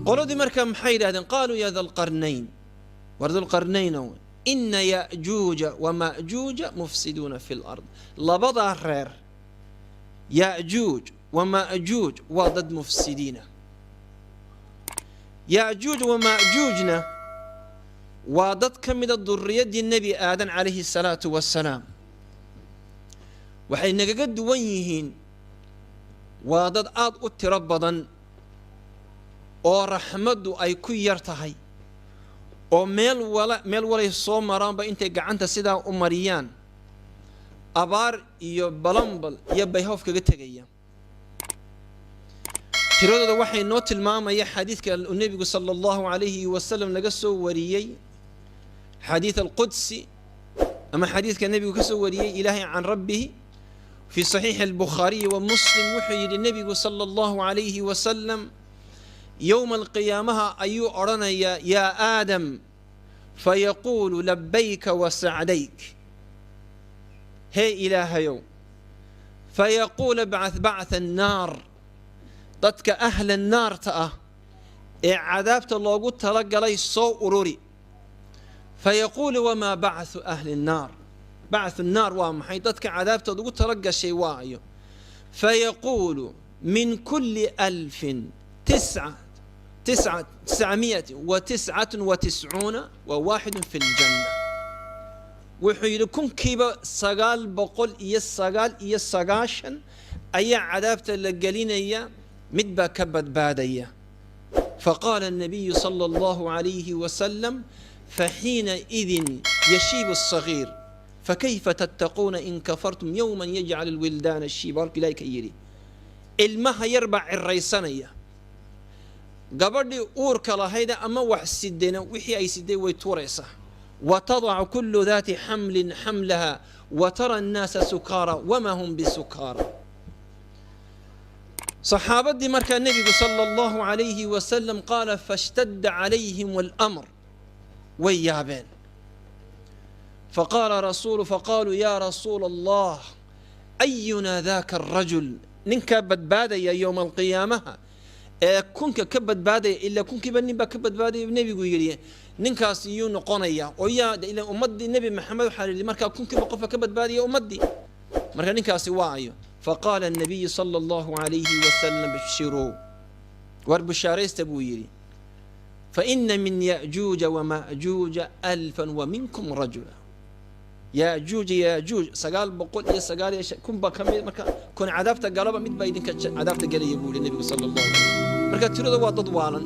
Qoladii marka maxay yidhahdeen? Qaaluu ya dalqarnayn, war Dulqarnaynow, ina Ya'juuja wama'juuja mufsiduuna fi lard. Labadaa reer, Ya'juuj wama'juuj, waa dad mufsidiina. Ya'juuj wama'juujna waa dad ka mida durriyaddii Nebi Aadan calayhi salaatu wassalaam. Waxay nagaga duwan yihiin waa dad aada u tiro badan oo raxmaddu ay ku yar tahay, oo meel wala meel walay soo maraanba intay gacanta sidaa u mariyaan abaar iyo balambal iyo bayhoof kaga tegaya. Tiradooda waxay noo tilmaamaya xadiidka uu Nebigu sala Allahu calayhi wasalam laga soo wariyey, xadiid alqudsi ama xadiidka Nebigu ka soo wariyey Ilaahay can rabbihi fi saxiixi Albukhaariyi wa Muslim. Wuxuu yidhi Nebigu sala Allahu calayhi wasalam, yowma alqiyaamaha ayuu odhanayaa: "Yaa Aadam," fayaquulu: "Labayka wa sacdayk." Hee Ilaahayow. Fayaquul: "Ibcath bactha annaar," dadka ahla naarta ah ee cadaabta loogu talagalay soo ururi. Fayaquulu: "Wamaa bacthu ahli nnaar? Bacthu nnaar waa maxay? Dadka cadaabtood ugu tala gashay waayo?" Fayaquulu: "Min kulli alfin tisca tisca 999 wa waaxidun fi ljanna." Wuxuu yidhi kunkiiba 999 ayaa cadaabta la gelinaya, mid baa ka badbaadaya. Faqaala الnabiyu sala Allahu calayhi wasalam: "Faxiinaidin yashiibu الصagiir, fakayfa tattaquuna in kafartum yowman yajcal alwildaana shiiba." Halku Ilahay ka yidhi ilmaha yar baa ciraysanaya, gabadhii uurka lahayda ama wax sidena wixii ay siday way tuuraysaa. Watadacu kullu daati xamlin xamlaha watara annaasa sukaara wama hum bisukaara. Saxaabadii markaa Nebigu sala Allahu calayhi wasalam qaala: fashtadda calayhim alamr, way yaabeen. Faqaala rasuulu, faqaaluu: "Yaa rasuula Allah, ayunaa daka arajul?" Ninkaa badbaadaya yowma alqiyaamaha ee kunka ka badbaadaya, ilaa kunkiiba nin baa ka badbaadaya Nebigu yidhi, ninkaas iyuu noqonaya? Oo yaa ila ummaddii Nebi Maxamed waxaa la yidhi markaa kunkiiba qofka ka badbaadaya ummaddii, marka ninkaasi waa ayo? Faqaala الnabiyu sala Allahu calayhi wasalam: "Abshiruu," war bushaaraysta buu yidhi, "faina min Ya'juuja wama'juuja alfan wa minkum rajula." Yaajuuj Yaajuuj 909 iyo kun baa ka mid. Marka kun cadaabta galaba, mid baa idinka cadaabta gelaya buu yihi Nebigu sala Allahu alayh. Marka tirada waa dad waalan.